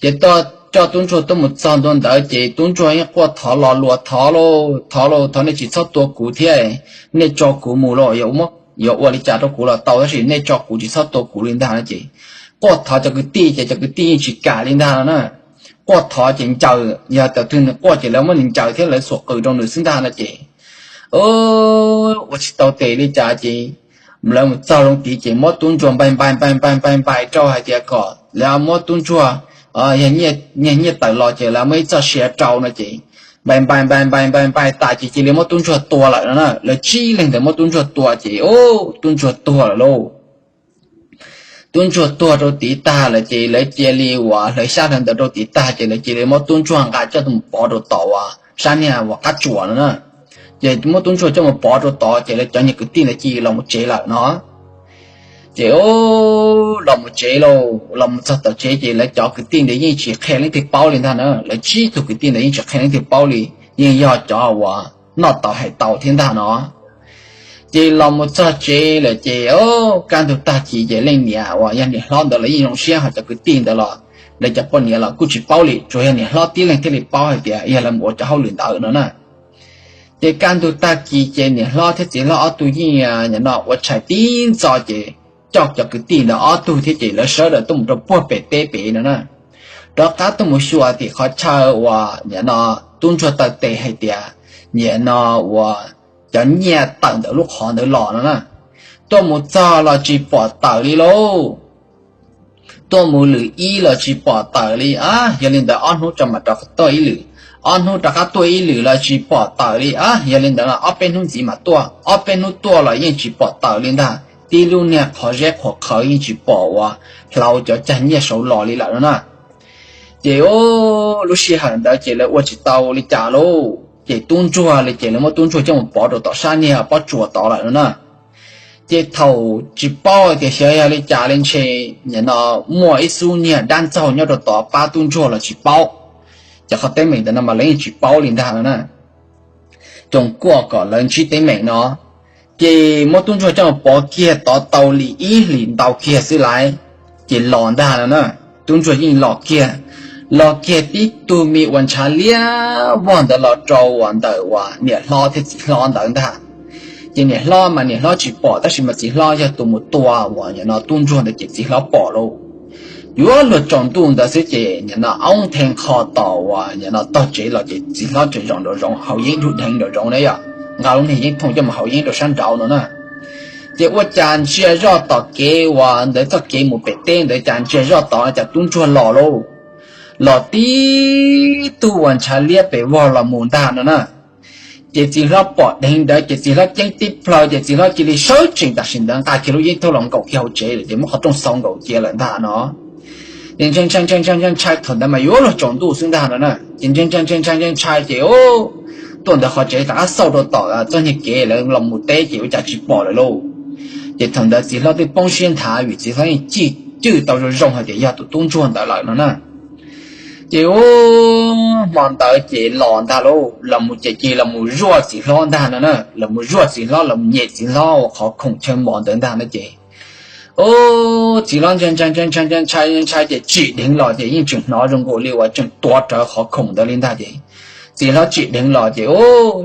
Ces coj tub ntsuag tuaj mus txog ntua ntawd ces tub ntsuag yeej quaj thov lo lus, thov lauj, thov lauj, thov nej tsis txhob tua kuv thiab, nej tso kuv mus lauj, yuav ua li cas rau kuv los tau tab sis nej tso kuv, tsis txhob tua kuv li ntag no ces quaj thov cov kwv tij ces cov kwv tij yeej tsis kam li ntag no na. Quaj thov ces ncaws, yog thaum twg nws quaj ces lawv muab nws ncaws thiab lawv xuas qws rau nws xwb ntag no ces, ua tsis tau tes li cas ces lawv mus txog loo tid ces muab tub ntsuag npai npai npai npai npai npai rau hais tias kom lawv muab tub ntsuag, yog nyiaj tawm los ces lawv muab ib txoj sia rau no ces npai npai npai npai npai npai tas ces cia li muab tub ntsuag tua lawm no na. Lawv tsib leeg ntawd muab tub ntsuag tua ces, u, tub ntsuag tuag lawm lauj. Tub ntsuag tuag rau tid tag lawm ces lawv cia li uas hlawv xyab hlawv ntawv rau tid tag ces lawv cia li muab tub ntsuag nqa coj mus pov rau tom uas sab niag uas qab tsuas no na. Ces muab tub ntsuag coj mus pov rau tod ces lawv cov niag kwv tij ntawd cia li los mus tsev lawm no. Ces, u, los mus tsev lauj, los mus txog tom tsev ces lawv cov kwv tij ntawd yeej tsis qhia leej twg paub li ntag na. Lawv tsib tug kwv tij ntawd yeej tsis qhia leej twg paub li, yeej yog cov uas noj tau hais tau thiab ntag no. Ces los mus txog tsev lawm ces, u, kaj ntug tag kis ces leej niam uas yog niam hlob ntawd los yeej zoo siab, ho cov kwv tij ntawd los lawv cov poj niam los kuj tsis paub li, tsuas yog niam hlob tib leeg thiaj li paub hais tias yog lawv mus ua cov hauj lwm ntawd no na. Ces kaj ntug tag kis ces niam hlob thiab txiv hlob ob tug yeej nim no ua tshais tib ntxo ces coj cov kwv tij ntawd ob tug thiab ces lawv sawv daws tuaj mus rau puag pem teb pem no na. Rov qab tuaj mus xyuas tim qhov chaw uas nim no tub ntsuag taw tes hais tias nim no uas cov nyiaj tawm ntawm lub qhov ntawd los no na. Tuaj mus txog los tsis pom tawm li lauj. Tuaj mus lwm ib los tsis pom tawm li, a, yog li ntawd ob hnub tso mam rov qab tuaj ib lwm. Ob hnub rov qab tuaj ib lwm los tsis pom tawm li, a, yog li ntawd ob peb hnub ntxiv mam tuaj. Ob peb hnub tuaj los yeej tsis pom tawm li ntag, tib lub niag qhov zeb qhuav qhawv yeej tsis pom uas hlau cov cag nyiaj saud los li lawm no na. Ces, u, lub sij hawm ntawd ces lawv ua tsis tau li cas lauj, ces tub ntsuag li ces lawv muab tub ntsuag coj mus pov rau tom sab niag pob tsuas tod lawm no na. Ces thaum tsis paub tias xyov yog li cas li ntshe nim no muaj ib xub niag dab ntxaug nyob rau tod pab tub ntsuag los tsis paub. Ces qhov teeb meem ntawd no mas lawv yeej tsis paub li ntag no na. Coom kuaj kom lawv ntsib teeb meem no. Ces muab tub ntsuag coj mus pov kiag tod tau li ib hlis ntau kiag xwb lawm, ces los ntag no na. Tub ntsuag yeej los kiag, los kiag tib tug me uas ntshav liab vog ntawd los rau uas ntawm uas niam hlob thiab txiv hlob ntawd ntag. Ces niam hlob mas niam hlob tsis pom tab sis mas txiv hlob yog tus mus tua uas nim no tub ntsuag ntawd ces txiv hlob pom lauj. yuav luag tsaus ntuj ntawd xwb ces nim no oob theej qho tos uas nim no tog tsev los ces txiv hlob tseem zaum nraum zoov haus yeeb dub dheev nraum zoov na yom, nqa lub niag yeeb thooj coj mus haus yeeb rau sab nraud no na. Ces ua cas ntsia zoj tom kev uas ntawd txoj kev mus pem teb ntawd cas ntsia zoj tod cas tub ntsuag los lauj, los tib tug uas ntshav liab pes vog los mus ntag no na. Ces txiv hlob pom dheev ntawd ces txiv hlob ceeb tib plhaw ces txiv hlob cia li sawv tsees tam sim ntawd nqa kiag lub yeeb thooj los nkaum kiag hauv tsev lawm ces muab qhov rooj xau nkaus cia lawm ntag no. Ces ntshai ntshai ntshai ntshai ntshai ntshai thaum ntawd mas yuav luag tsaus ntuj xwb ntag no na. Ces ntshai ntshai ntshai ntshai ntshai ntshai ces tuaj ntawd qhov tsev rov qab xauj rau tom txoj niag kev lawv los mus teb ces ua cas tsis pom lawm lauj. Ces thaum ntawd txiv hlob twb poob siab nthav vim txiv hlob yeej cim cwj tau zoo zoo hais tias yog tus tub ntsuag ntawd lawm no na. Ces hmo ntawd ces los ntag lauj, los mus ces cia los mus zuaj txiv hlob ntag no na, los mus zuaj txiv hlob los mus nyem txiv hlob ua qhov khoom chaw mos ntawd ntag no ces, txiv hlob ntshai ntshai ntshai ntshai ntshai ntshai ces tsim dheev los ces yeej tseem hnov zoo nkaus li uas tseem tuav rawv qhov khoom ntawd li ntag ces txiv hlob tsim dheev los ces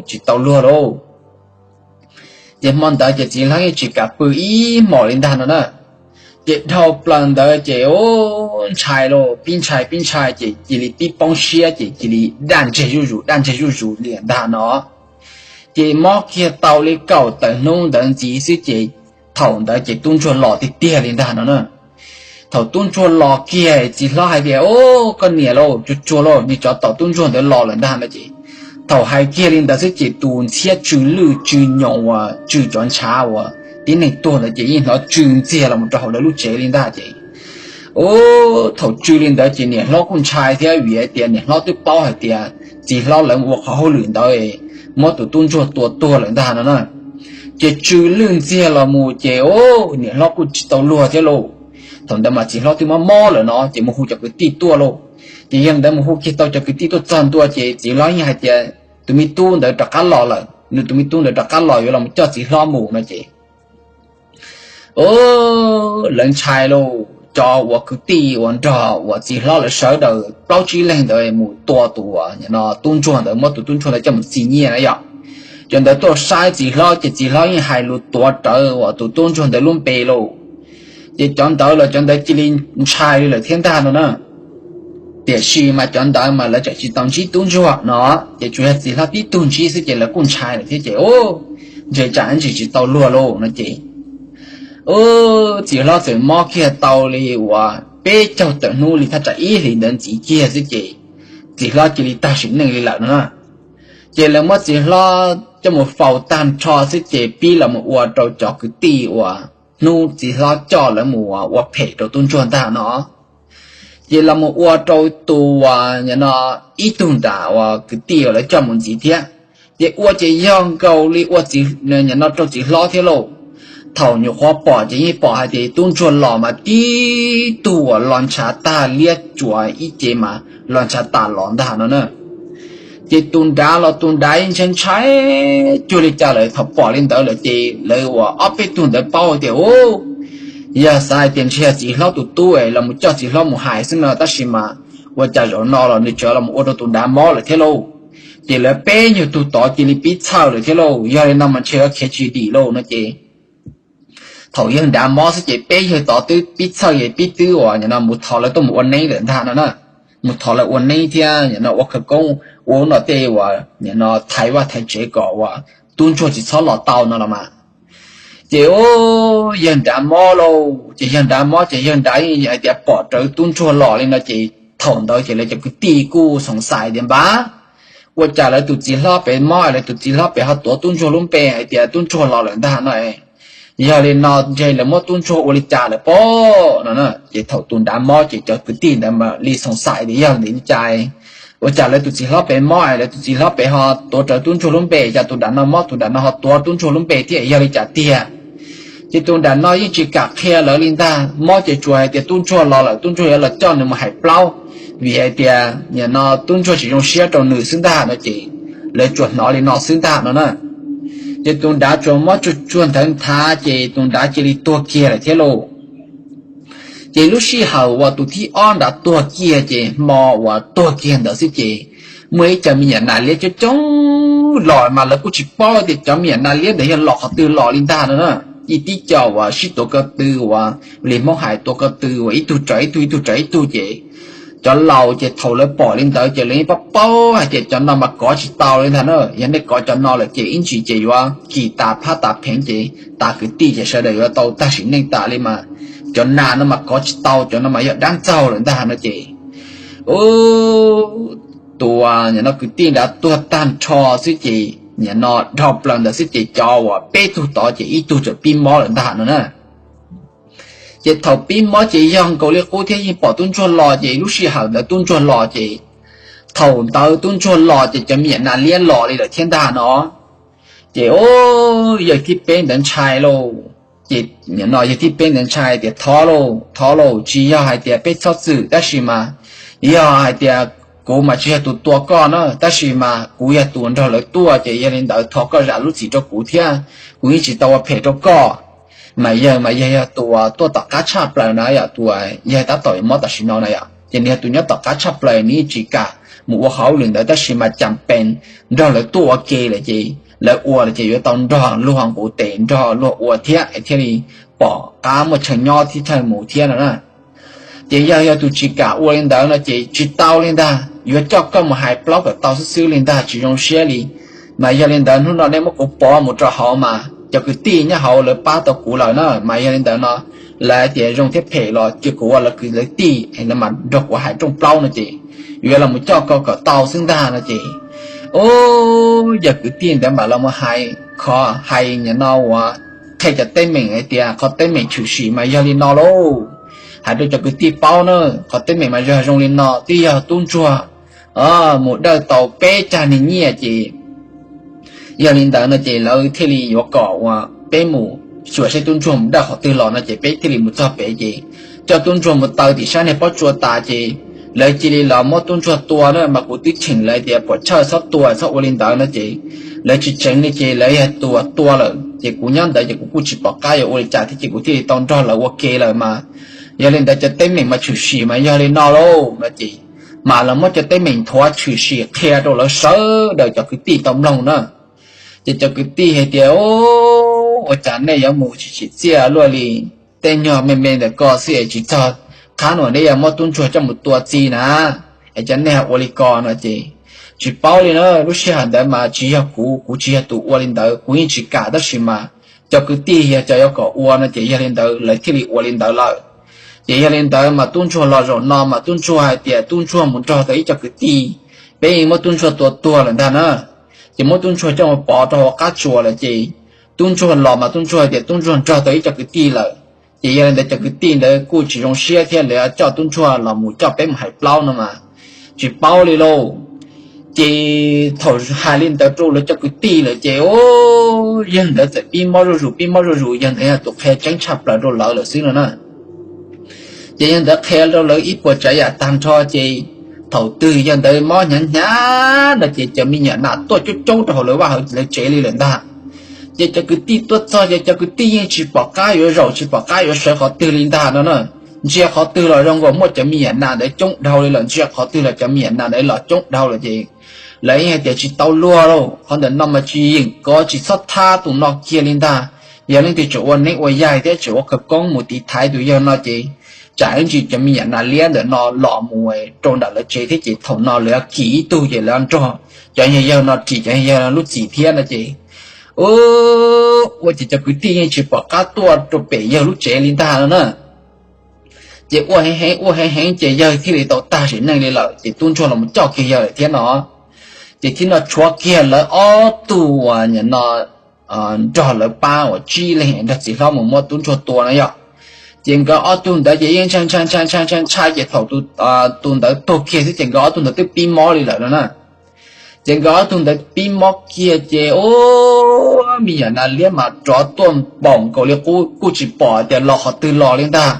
tsis tau luag lauj. Ces hmo ntawd ces txiv hlob yeej tsis kam pw ib hmos li ntag no na. Ces dhau plaws ntawd ces ntshai lauj, pib ntshai pib ntshai ces cia li pib poob siab ces cia li daj ntseg zuj zus daj ntseg zuj zus li ntag no. Ces mob kiag tau li kaum tawm hnub ntawd ntxiv xwb ces thaum ntawd ces tub ntsuag los tiag tiag li ntag no na. Thaum tub ntsuag los kiag txiv hlob hais tias, Au, koj niam lauj, tsuag tsuag lauj, nej tsov tom tub ntsuag ntawd los lawm ntag no ces thaum hais kiag li ntawd xwb ces tus ntxhiab tsw lwj tsw nyoos uas tsw cov ntshav uas tib neeg tuag ntawd ces yeej hnov tsw ntxiag los mus rau hauv lawv lub tsev li ntag ces, thaum tsw li ntawd ces niam hlob kuj ntshai thiab vim hais tias niam hlob twb paub hais tias txiv hlob lawv ua qhov hauj lwm ntawd muab tus tub ntsuag tua tuag lawm ntag no na. Ces tsw lwj ntxiag los mus ces niam hlob kuj tsis tau luag thiab lauj. Thaum ntawd mas txiv hlob twb mob mob lawm no ces mus hu cov kwv tij tuaj lauj. Ces yog li ntawd mus hu kiag tau cov kwv tij tuaj txog ntua ces txiv hlob yeej hais tias tus me tub ntawd rov qab los lawm, nws tus me tub ntawd rov qab los yuav los coj txiv hlob mus no ces lawv ntshai lauj, cov uas kwv tij uas nrog uas txiv hlob lawv sawv daws plaub tsib leeg ntawd mus tua tus uas tub ntsuag ntawd, muab tus tub ntsuag ntawd coj mus txi nyiaj na yom. Cov ntawd tuaj saib txiv hlob ces txiv hlob yeej hais lus tuav rawv uas tus tub ntsuag ntawd lub npe lauj. Ces cov ntawd los cov ntawd cia li ntshai li lawm thiab ntag no na. Tiam sis mas cov ntawd mas lawv tseem tsis tau ntsib tub ntsuag no, ces tsuas yog txiv hlob tib tug ntsib xwb ces lawv kuj ntshai lawm thiab ces, Ntshe tsam ntsis tsis tau luag lauj no ces, txiv hlob txawm mob kiag tau li uas peb caug tawm hnub li thaj tsam ib hlis ntawd ntxiv kiag xwb ces txiv hlob cia li tag sim neej li lawm no na. Ces lawv muab txiv hlob coj mus faus tag nrho xwb ces pib los mus ua rau cov kwv tij uas hnub txiv hlob coj lawv mus ua phem rau tub ntsuag ntag no. Ces los mus ua rau tus uas nim no ib tug nram uas kwv tij uas lawv coj mus ntxiv thiab. Ces ua ces yog nkaus li ua nim no rau txiv hlob thiab lauj. Thaum nyuam qhuav pom ces yeej pom hais tias tub ntsuag los mas tib tug uas los ntshav tag liab tsuas ib ce mas los ntshav tas los ntag no na. Ces tus nrad los tus nrad ntshai ntshai cuag li cas lawm, thaum pom li ntawd lawm ces lawv uas ob peb tug ntawd paub hais tias, Yog xav hais tias ntshe yog txiv hlob tus tub es los mus coj txiv hlob mus hais xwb no tab sis mas ua cas zaum no los nws tseem los ua rau tus nrad mob lawm thiab lauj. Ces lawv peb nyuag tug tod cia li pib txhawj lawm thiab lauj, yog li no mas ntshe yuav khiav tsis dim lauj no ces thaum yawg nrad mob xwb ces peb yawg tod twb pib txhawj es pib twb uas nim no mus thov lawv tuaj mus ua neeb lawm ntag no na. Mus thov lawv ua neeb thiab nim no ua khawv koob ua ub no tej uas nim no thaiv vaj thaiv tsev kom uas tub ntsuag tsis txhob los tau no los mas. Ces yawg nrad mob lauj, ces yawg nrad mob ces yawg nrad yeej hais tias pom rawv tub ntsuag los li no ces thaum ntawd ces lawv cov kwv tij kuj xoom xais tias npab, ua cas lawv tus txiv hlob pem mob lawv tus txiv hlob pem ho tuav tub ntsuag lub npe hais tias tub ntsuag los lawm ntag no. Yog li no ntshe lawv muab tub ntsuag ua li cas lawm pob no na. Ces thaum tus nrad mob ces cov kwv tij ntawd mam li xoom xais tias yog li cas, ua cas lawv tus txiv hlob pem mob es lawv tus txiv hlob pem ho tuav rawv tub ntsuag lub npe, cas tus nram no mob tus nram no ho tuav tub ntsuag lub npe thiab yog li cas tiag. Ces tus nram no yeej tsis kam qhia lawv li ntag, mob ces tsuas hais tias tub ntsuag los lawm tub ntsuag yuav los coj nws mus hais plaub, vim hais tias nim no tub ntsuag tsis zoo siab rau nws xwb ntag no ces lawv tsuas hnov li no xwb ntag no na. Ces tus nrad tsuas mob tsuag tsuag nthawv nthav ces tus nrad cia li tuag kiag lawm thiab lauj. Ces lub sij hawm uas tus thib ob nrad tuag kiag ces hmo uas tuag kiag ntawd xwb ces muaj ib co me nyuam nas liab coob coob los mas lawv kuj tsis paub tias cov me nyuam nas liab ntawd yog los qhov twg los li ntag no na. ib tib co uas sib tuav ko tw uas li Hmoob hais tuav ko tw uas ib tug raws ib tug, ib tug raws ib tug ces cov laus ces thaum lawv pom li ntawd ces lawv yeej paub paub hais tias cov no mas kov tsis tau li ntag na. Yog nej kov cov no lawm ces ib ntsis ces yuav kis tas phab tas pheev ces tas kwv tij ces sawv daws yuav tau tag sim neej tas li mas. Cov nas no mas kov tsis tau, cov no mas yog dab ntxaug lawm ntag no ces tus nim no kwv tij nrad tuag tag nrho xwb ces nim no dhau plaws ntawd xwb ces cov uas peb tug tod ces ib tug tseem pib mob lawm ntag no na. Ces thaum pib mob ces yog nkaus li qub thiab yeej pom tub ntsuag los ces lub sij hawm ntawd tub ntsuag los ces thaum ntawd tub ntsuag los ces cov me nyuam nas liab los li lawm thiab ntag no. Ces yawg thib peb ntawd ntshai lauj. Ces nim no yawg thib peb ntawd ntshai tias thov lauj, thov lauj, tsis yog hais tias peb txhob txwm tab sis mas yog hais tias kuv mas tsis yog tus tua koj na tab sis mas kuv yog tus nrog lawv tuaj ces yog li ntawd thov koj zam lub txim rau kuv thiab kuv yeej tsis tau ua phem rau koj. Mas yawg mas yawg yog tus tuaj tom qab tshaj plaws na yom, tus yawg tab tom mob tam sim no na yom ces nws yog tus nyob tom qab tshaj plaws nws yeej tsis kam mus ua hauj lwm ntawd tab sis mas cas pees nrog lawv tuaj ua ke lawm ces lawv ua lawm ces yuav tau nrog luag nqus tes nrog luag ua thiab es thiaj li pom qab muaj chaw nyob thiab chaw mus thiab no na. Ces yawg yog tus tsis kam ua li ntawd no ces tsis tau li ntag, yuav coj koj mus hais plaub kom tau xwb xwb li ntag tsis zoo siab li. Mas yog li ntawd hnub no nej muab kuv pov mus rau hauv mas cov kwv tij nyob hauv lawv pab tau kuv lawm na mas yog li ntawd no lawv hais tias zoo thiab phem los cia kuv ua lawv kwv lawv tij es lawv mam nrog kuv hais rooj plaub no ces yuav los mus coj koj kom tau xwb ntag no ces ub, yog kwv tij ntawd mam los mus hais qhov hais nim no uas qhia cov teeb meem hais tias qhov teeb meem tshwm sim mas yog li no lauj. Hais rau cov kwv tij paub na qhov teeb meem mas yog zoo li no twb yog tub ntsuag mus dawj tau peb cag niag nyiaj ces yog li ntawd no ces lawv thiaj li yuav kom uas peb mus xyuas saib tub ntsuag mus dawj qhov twg los no ces peb thiaj li mus txog pem ces coj tub ntsuag mus taw tim sab niag pob tsua tas ces lawv cia li los muab tub ntsuag tua na mas kuv twb cheem lawv tias puas chawj txhob tua txhob ua li ntawd no ces lawv tsis tseev li ces lawv yog tus tua lawm ces kuv nyob ntawd ces kuv kuj tsis pom qab yuav ua li cas thiab ces kuv thiaj li tau nrog lawv ua ke lawm mas. Yog li ntawd cov teeb meem mas tshwm sim mas yog li no lauj no ces mam los muab cov teeb meem nthuav tshwm sim qhia rau lawv sawv daws cov kwv tij tau mloog na. Ces cov kwv tij hais tias ua cas nej yuav mus tsis tsim txiaj luaj li, tej nyuag me me ntawm ko xwb es tsis txog qhab no neb yuav muab tub ntsuag coj mus tua txi na, es cov nej ua li ko no ces tsis paub li na, lub sij hawm ntawd mas tsis yog kuv, kuv tsis yog tus ua li ntawd kuv yeej tsis kam tab sis mas cov kwv tij yog cov yuav kom ua no ces yog li ntawd lawv thiaj li ua li ntawd lawm. Ces yog li ntawd mas tub ntsuag los zaum no mas tub ntsuag hais tias tub ntsuag mus nrog tau ib co kwv tij, peb yeej muab tub ntsuag tua tuag lawm ntag na. Ces muab tub ntsuag coj mus pov rau hauv qab tsuas lawm ces tub ntsuag los mas tub ntsuag hais tias tub ntsuag nrog tau ib co kwv tij lawm. Ces yog li ntawd cov kwv tij ntawd kuj tsis zoo siab thiab lawv coj tub ntsuag los mus coj peb mus hais plaub no mas tsis paub li lauj. Ces thaum hais li ntawd rau lawv cov kwv tij lawm ces yawg ntawd txawm pib mob zuj zus pib mob zuj zus, yawg ntawd yog tus qhia tseeb tshaj plaws rau lawv lawm xwb no na. Ces yawg ntawd qhia rau lawv ib puas tsav yam tag nrho ces thaum twg yawg ntawd mob hnyav hnyav no ces cov me nyuam nas tuaj coob coob rau hauv lawv vaj hauv lawv tsev li lawm ntag. Ces cov kwv tij tuaj txog ces cov kwv tij yeej tsis pom qab yuav zaum tsis pom qab yuav sawv qhov twg li ntag no na. Ntsia qhov twg los zoo nkaus muaj cov me nyuam nas ntawd coob dhau li lawm, ntsia qhov twg los cov me nyuam nas ntawd los coob dhau lawm ces lawv yeej hais tias tsis tau luag lauj, qhov ntawm no mas tsis yeem kov tsis txhob thab tus no kiag li ntag. Yog leej twg tseem ua neeb ua yaig thiab tseem ua khawv koob mus tiv thaiv tus yawg no ces tsam ib ntsis cov me nyuam nas liab ntawm no los mus rau nram lawv tsev thiab ces thaum no lawv kis ib tug ces lawv nrog cov yawg no ris cov yawg no lub txim thiab no ces ua ces cov kwv tij yeej tsis pom qab tuaj rau pem yawg lub tsev li ntag no na. Ces ua heev heev ua heev heev ces yawg thiaj li tau tag sim neej li lawm ces tub ntsuag los coj kiag yawg lawm thiab no. Ces thiab no tshuav kiag lawv ob tug uas nim no nrog lawv pab uas tsib leeg nrog txiv hlob mus muab tub ntsuag tua no yom. Ces nkawd ob tug ntawd ces yeej ntshai ntshai ntshai ntshai ntshai ntshai ces thaum tus ntawd tuag kiag xwb ces nkawd ob tug ntawd twb pib mob li lawm no na. Ces nkawd ob tug ntawd pib mob kiag ces ua me nyuam nas liab mas rov tuaj npaum nkaus li qub, kuj tsis pom tias los qhov twg los li ntag.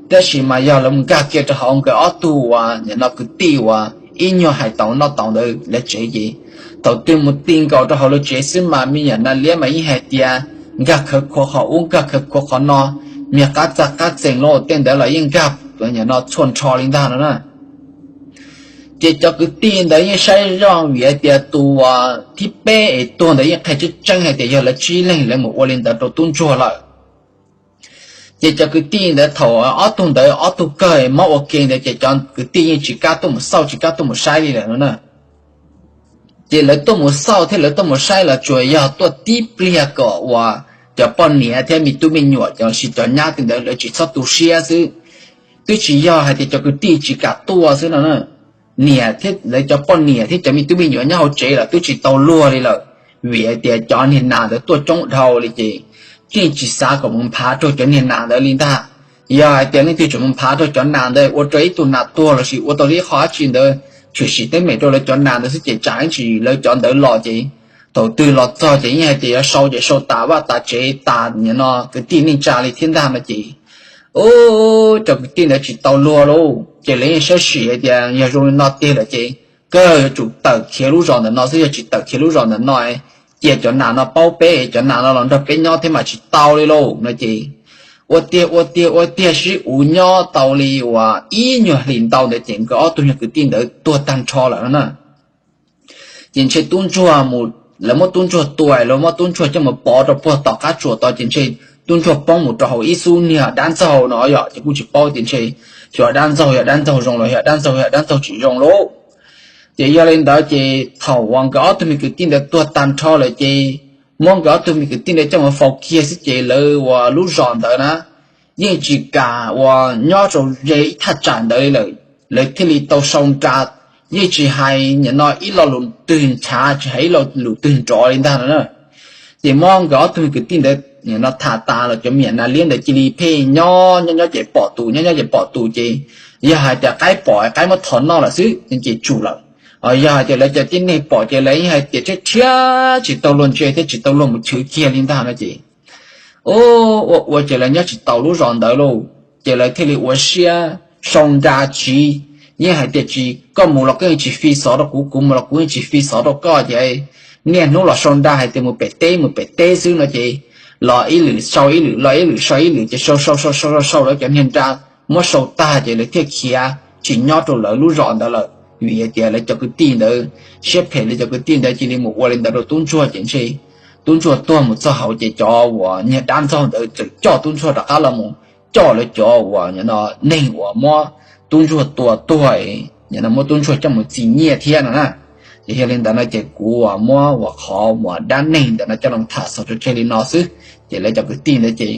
Tab sis mas yog lawv mus nkag kiag rau hauv nkawd ob tug uas nim no kwv tij uas ib nyuag hais taus noj taus ntawd lawv tsev ces thaum twg mus ti nkaus rau hauv lawv tsev xwb mas me nyuam nas liab mas yeej hais tias nkag khawv khuav qhov ub nkag khawv khuav qhov no, niag qab txag qab txees los tej ntawd los yeej nkag nim no txhua nrho li ntag no na. Ces cov kwv tij ntawd yeej saib zoj vim hais tias tus thib peb es tuag ntawd yeej qhia tseeb tseeb hais tias yog lawv tsib leeg lawv mus ua li ntawd rau tub ntsuag lawm. Ces cov kwv tij ntawd thaum ob tug ntawd ob tug kawg mob ua ke ntawd ces cov kwv tij yeej tsis kam tuaj mus xauj tsis kam tuaj mus saib li lawm no na. Ces lawv tuaj mus xauj thiab lawv tuaj mus saib los tsuas yog tuaj tib pliag kom uas cov poj niam thiab me tub me nyuam los sis cov nyab ntawd lawv tsis txhob tu siab xwb. Twb tsis yog hais tias cov kwv tij tsis kam tuaj xwb no na, niam thiab lawv cov poj niam thiab cov me tub me nyuam nyob hauv tsev los twb tsis tau luag li lawm, vim hais tias cov niag nas ntawd tuaj coob dhau li ces yeej tsis xav kom mus nphav rau cov niag nas ntawd li ntag. Yog hais tias leej twg tseem mus nphav rau cov nas ntawd ua rau ib tug nas tuag los sis ua tau ib qho dab tsi ntawd tshwm sim teeb meem rau lawv cov nas ntawd xwb ces tsam ib ntsis lawv cov ntawd los ces thaum twg los txog ces yeej hais tias yuav sau ces sau tas vaj tas tsev tas nim no kwv tij neej tsa li thiab ntag no ces, ub, cov kwv tij ntawd tsis tau luag lauj. Ces lawv yeej saib sim hais tias yog zoo li no tiag lawm ces kawg yuav tsum tawm khiav lub zos ntawm no xwb, yog tsis tawm khiav lub zos ntawm no cia cov nas no paub peb, cov nas no los nrog peb nyob thiab mas tsis tau li lauj no ces ua tiag ua tiag ua tiag sib uv nyob tau li uas ib nyuag hlis ntau ntawd ces nkawd ob tug nyuag kwv tij ntawd tuag tag nrho lawm no na. Ces ntshe tub ntsuag mus, lawv muab tub ntsuag tua, lawv muab tub ntsuag coj mus pov rau puag tom qab tsuas tod ces ntshe tub ntsuag poob mus rau hauv ib xub niag dab ntxaug no yom, ces kuj tsis paub tias ntshe xyov dab ntxaug yog dab ntxaug zoo los yog dab ntxaug yog dab ntxaug tsis zoo lauj. Ces yog li ntawd ces thaum uas nkawd ob tug me kwv tij ntawd tuag tag nrho lawm ces muab nkawd ob tug me kwv tij ntawd coj mus faus kiag xwb ces lawv uas lub zos ntawd na yeej tsis kam uas nyob rau ze ib thaj tsam ntawd li lawm, lawv thiaj li tau sau nra, yeej tsis hais nim no ib lo lus twg nchav tsis hais ib lo lus twg nrov li ntag no na. Ces muab nkawd ob tug me kwv tij ntawd nim no tham tas los cov me nyuam nas liab ntawd cia li pheej nyob nyob nyob ces pom tus, nyob nyob ces pom tus ces yog hais tias qaib pom qaib muab thov noj lawm xwb ces tsum lawm. Yog hais tias lawv cov tib neeg pom ces lawv yeej hais tias tseb rhiab tsis tau luag ntse thiab tsis tau luag mus chwv kiag li ntag no ces ua ua ces lawv nyob tsis taus lub zos ntawd lauj. Ces lawv thiaj li ua siab sau nra tsiv, yeej hais tias tsis, koj mus los koj yeej tsis fi xov rau kuv, kuv mus los kuv yeej tsis fi xov rau koj ces niaj hnub los sau nra hais tias mus pem teb mus pem teb xwb no ces los ib lwm sau ib lwm los ib lwm sau ib lwm ces sau sau sau sau sau sau lawv cov niag nra muab sau tag ces lawv thiaj khiav tsis nyob rau lawv lub zos ntawd lawm vim hais tias lawv cov kwv tij ntawd siab phem, lawv cov kwv tij ntawd cia li mus ua li ntawd rau tub ntsuag ces ntshe tub ntsuag tuag mus txog hauv ces cov uas niag dab ntxaug ntawd txawm coj tub ntsuag rov qab los mus coj lawv cov uas nim no neeg uas muab tub ntsuag tua tuag, nim no muab tub ntsuag coj mus txi nyiaj thiab no na. Ces yog li ntawd no ces kuv uas muab uas qhov uas dab neeg ntawm no coj los tham xaus tso tseg li no xwb. Ces lawv cov kwv tij ntawd ces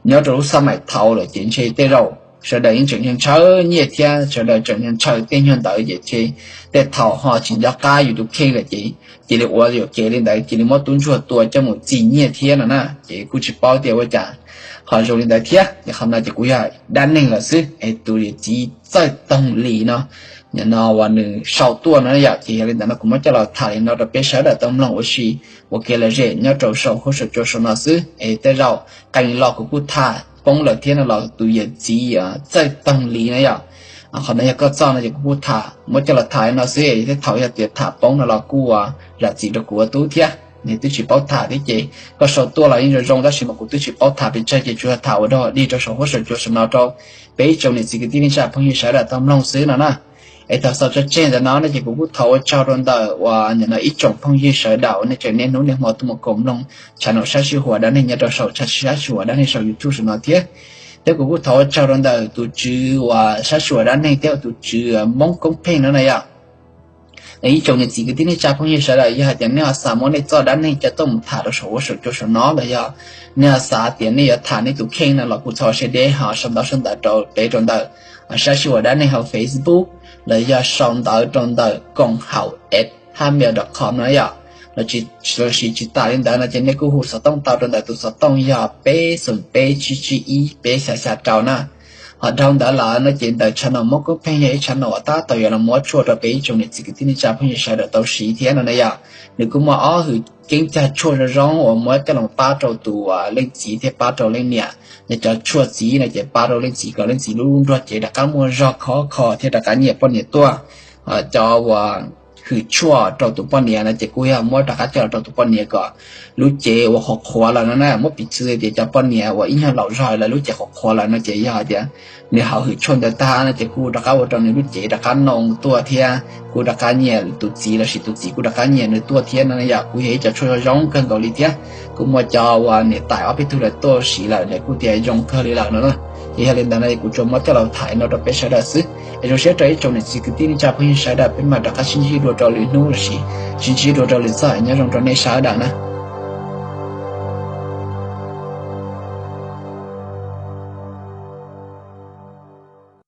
nyob rau lub xab maim thaud lawm ces ntshe tej zaum sawv daws yeej tseem ntshaw nyiaj thiab sawv daws tseem ntshaw tej nyuag ntawd ces tej thaum ho tsis nco qab yus tus kheej lawm ces cia li ua yuam kev li ntawd cia li muab tub ntsuag tua coj mus txi nyiaj thiab no na. Ces kuj tsis paub tias ua cas ho zoo li ntawd thiab. Ces qhov no ces kuv yog dab neeg lawm xwb es tus yawm txiv Txawj Toog Lis no, nim no uas nws sau tuaj no yom. Ces yog li ntawd no kuv muab coj los tham li no rau peb sawv daws tau mloog ua si ua kev lom zem nyob rau saum huab saum cua saum no xwb es tej zaum qee los kuv kuj tham poob lawm thiab no los tus yawm txiv Txawj Toog Lis na yom. Qhov no yog koj txoj no ces kuv kuj tham muab coj los tham li no xwb es tej thaum yog tias tham poob no los kuj zam txim rau kuv ua tub thiab, nws twb tsis paub tham thiab ces koj sau tuaj los yeej zoo zoo tab sis mas kuv twb tsis paub tham pes tsawg ces tsuas yog tham ua dog dig rau saum huab saum cua saum no rau peb ib tsoom niam txiv kwv tij neej tsa phooj ywg sawv daws tau mloog xwb no na. Es thaum xaus tso tseg ntawm no no ces kuv kuj thov ua tsaug rau ntawm uas nim no ib tsoom phooj ywg sawv daws uas nej tseem niaj hnub niaj hmo tuaj mus koom mloog channel Sab Sij Huas Dab Neeg nyob rau saum Sab Sij Huas Dab Neeg saum YouTube saum no thiab. Thiab kuv kuj thov ua tsaug rau ntawm tus tswv uas Sab Sij Huas Dab Neeg thiab tus tswv Moob Koob Pheej no na yom. Ib tsoom niam txiv kwv tij neej tsa phooj ywg sawv daws yog hais tias nej ho xav muab nej txoj dab neeg coj tuaj mus tham rau saum huab saum cua saum no los yog nej ho xav tias nej yuav tham nej tus kheej no los kuj txhob siab deb ho sau ntawv sau ntawv rau peb rau ntawm Sab Sij Huas Dab Neeg hauv Facebook los yog sau ntawv rau ntawm koom haum at gmail dot com no yom. Los tsis, tsis tas li ntawd no ces nej kuj hu xov tooj tau rau ntawm tus xov tooj yog peb xoom peb tsib tsib ib peb xya xya rau na. Ho dhau ntawd lawm no ces ntawm channel Moob Koob Pheej yog ib channel uas tab tom yuav los muab tshuaj rau peb ib tsoom niam txiv kwv tij neej tsa phooj ywg sawv daws tau siv thiab no na yom. Nws kuj muaj ob hwm keeb cag tshuaj zoo zoo uas muab coj los pab rau tus leej txiv thiab pab rau leej niam. Yog cov tshuaj txiv no ces pab rau leej txiv kom leej txiv lub nruab cev rov qab muaj zog khov kho thiab rov qab nyiam poj niam tuaj. Cov uas twm tshuaj rau tus poj niam no ces kuv yog muab rov qab coj los rau tus poj niam kom lub cev uas qhuav qhuav lawm no na, muab piv txwv tias cov poj niam uas ib nyuag laus zog lawv lub cev qhuav qhuav lawm no ces yog tias nws haus hwm tshuaj ntawd tag no ces kuv rov qab ua rau nws lub cev rov qab noo tuaj thiab kuv rov qab nyiam tus txiv lossis tus txiv kuv rov qab nyiam nws tuaj thiab no yom. Kuv yog ib co tshuaj zoo kawg nkaus li thiab kuv muaj cov uas niam tais ob peb tug lawv tuaj siv lawm lawv kuj tias zoo kawg li lawm no na. Ces yog li ntawd no kuv tsuas muab coj los tham no rau peb sawv daws xwb. Es zoo siab rau ib tsoom niam txiv kwv tij neej tsa phooj ywg sawv daws, peb mam rov qab sib ntsib dua rau lwm hnub lossis sib ntsib dua rau lwm txoj. Nyob zoo rau nej sawv daws na.